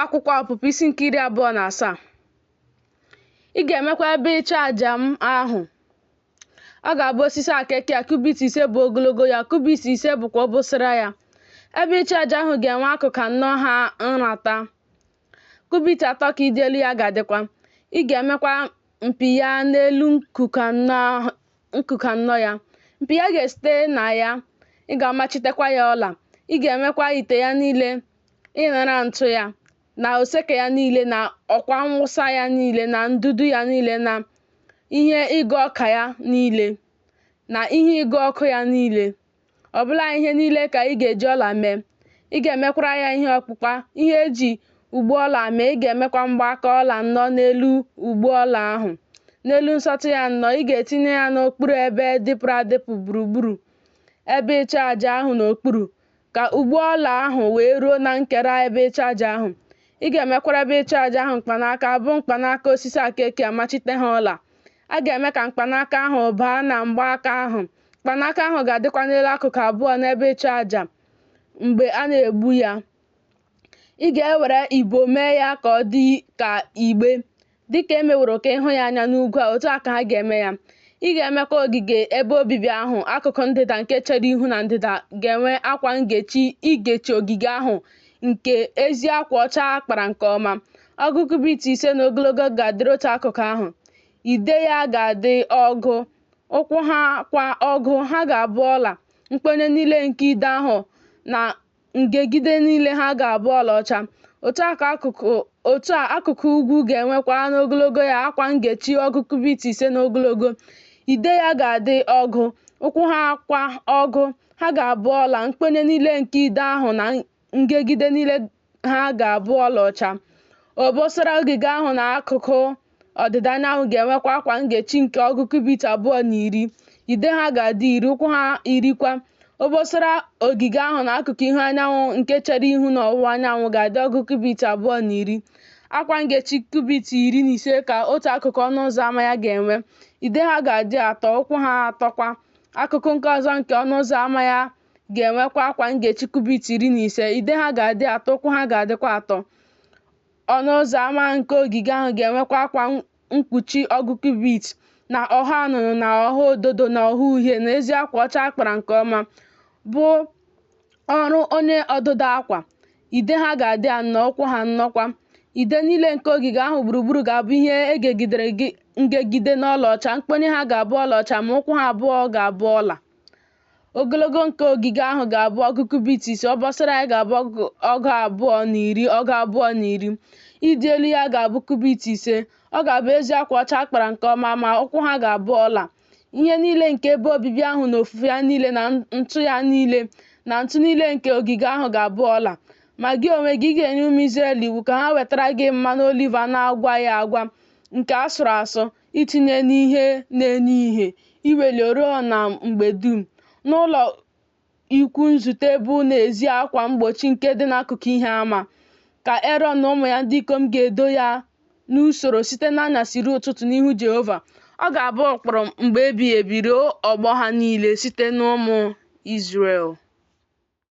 Akwụkwọ Ọpụpụ isi nke 27. Ị ga-emekwa ebe ịchụ aja m ahụ. Ọ ga-abụ osisi akekịa, kubit 5 bụ ogologo ya, kubit 5 bụkwa obosara ya. Ebe ịchụ aja ahụ ga-enwe akụkụ anọ ha nrata. Kubit 3 ka ịdị elu ya ga-adịkwa. Ị ga-emekwa mpi ya n'elu nkuku anọ ya. Mpi ya ga-esite na ya, ị ga-amachitekwa ya ọla. Ị ga-emekwa ite ya niile ịnara ntụ ya, na oseke ya niile, na ọkwa mwụsa ya niile, na ndụdụ ya niile, na ihe ịgụ ọka ya niile, na ihe ịgụ ọkụ ya niile. Ọbụla ihe niile ka ị ga-eji ọla mee. Ị ga-emekwara ya ihe ọkpụkpa, ihe e ji ụgbụ ọla mee. Ị ga-emekwa mgbaaka ọla anọ n'elu ụgbụ ọla ahụ. N'elu nsọtụ ya anọ, ị ga-etinye ya n'okpuru ebe dịpụrụ adịpụ gburugburu ebe ịchụ aja ahụ n'okpuru, ka ụgbụ ọla ahụ wee ruo na nkera ebe ịchụ aja ahụ. Ị ga-emekwara ebe ịchụ aja ahụ mkpanaka, bụ mkpanaka osisi akekịa, machite ha ọla. A ga-eme ka mkpanaka ahụ baa na mgbaaka ahụ. Mkpanaka ahụ ga-adịkwa n'elu akụkụ abụọ n'ebe ịchụ aja mgbe a na-egbu ya. Ị ga-ewere ibo mee ya ka ọ dị ka igbe, dị ka e meworo ka ị hụ ya anya n'ugwu a, otu a ka ha ga-eme ya. Ị ga-emekwa ogige ebe obibi ahụ, akụkụ ndịda nke chere ihu na ndịda ga-enwe akwa ngechi igechi ogige ahụ nke ezi akwa ọcha a kpara nke ọma. Ọgụ kubit 5 n'ogologo ga-adịrị otu akụkụ ahụ. Ide ya ga-adị ọgụ, ụkwụ ha kwa ọgụ, ha ga-abụ ọla. Mkponye niile nke ide ahụ na ngegide niile ha ga-abụ ọlaọcha. Otu a akụkụ ugwu ga-enwekwa n'ogologo ya akwa ngechi ọgụ kubit 5 n'ogologo. Ide ya ga-adị ọgụ, ụkwụ ha kwa ọgụ, ha ga-abụ ọla. Mkponye niile nke ide ahụ na ngegide niile ha ga-abụ ọlaọcha. Obosara ogige ahụ na akụkụ ọdịda anyanwụ ga-enwekwa akwa ngechi nke ọgụ kubit 2 na 10. Ide ha ga-adị 10, ụkwụ ha 10 kwa. Obosara ogige ahụ na akụkụ ihu anyanwụ nke chere ihu n'ọwụwa anyanwụ ga-adị ọgụ kubit 2 na 10. Akwa ngechi kubit 15 ka otu akụkụ ọnụ ụzọ ama ya ga-enwe. Ide ha ga-adị atọ, ụkwụ ha atọ kwa. Akụkụ nke ọzọ nke ọnụ ụzọ ama ya ga-enwekwa akwa ngechi kubit 15. Ide ha ga-adị atọ, ụkwụ ha ga-adịkwa atọ. Ọnụ ụzọ ama nke ogige ahụ ga-enwekwa akwa mkpuchi ọgụ kubit, na ogho anụnụ na ogho ododo na ogho uhie na ezi akwa ọcha a kpara nke ọma, bụ ọrụ onye ọdụdụ akwa. Ide ha ga-adị anọ, ụkwụ ha anọ kwa. Ide niile nke ogige ahụ gburugburu ga-abụ ihe e gegidere ngegide n'ọlaọcha. Mkponye ha ga-abụ ọlaọcha, ma ụkwụ ha abụọ ga-abụ ọla. Ogologo nke ogige ahụ ga-abụ ọgụ kubit 5, obosara ya ga-abụ ọgụ 2 na 10, ọgụ 2 na 10. Ịdị elu ya ga-abụ kubit 5. Ọ ga-abụ ezi akwa ọcha a kpara nke ọma, ma ụkwụ ha ga-abụ ọla. Ihe niile nke ebe obibi ahụ na ofufe ya niile na ntụ ya niile na ntụ niile nke ogige ahụ ga-abụ ọla. Ma gị onwe gị, ị ga-enye ụmụ Izrel iwu ka ha wetara gị mmanụ oliv a na-agwaghị agwa nke a sụrụ asụ, itinye n'ihe na-enye ihe, iweli oriọna mgbe dum, n'ụlọ ikwu nzute bụ n'ezi akwa mgbochi nke dị n'akụkụ ihe ama, ka Erọn na ụmụ ya ndị ikom ga-edo ya n'usoro site n'anyasị ruo ụtụtụ n'ihu Jehova. Ọ ga-abụ ụkpụrụ mgbe ebighị ebi ruo ọgbọ ha niile site n'ụmụ Izrel.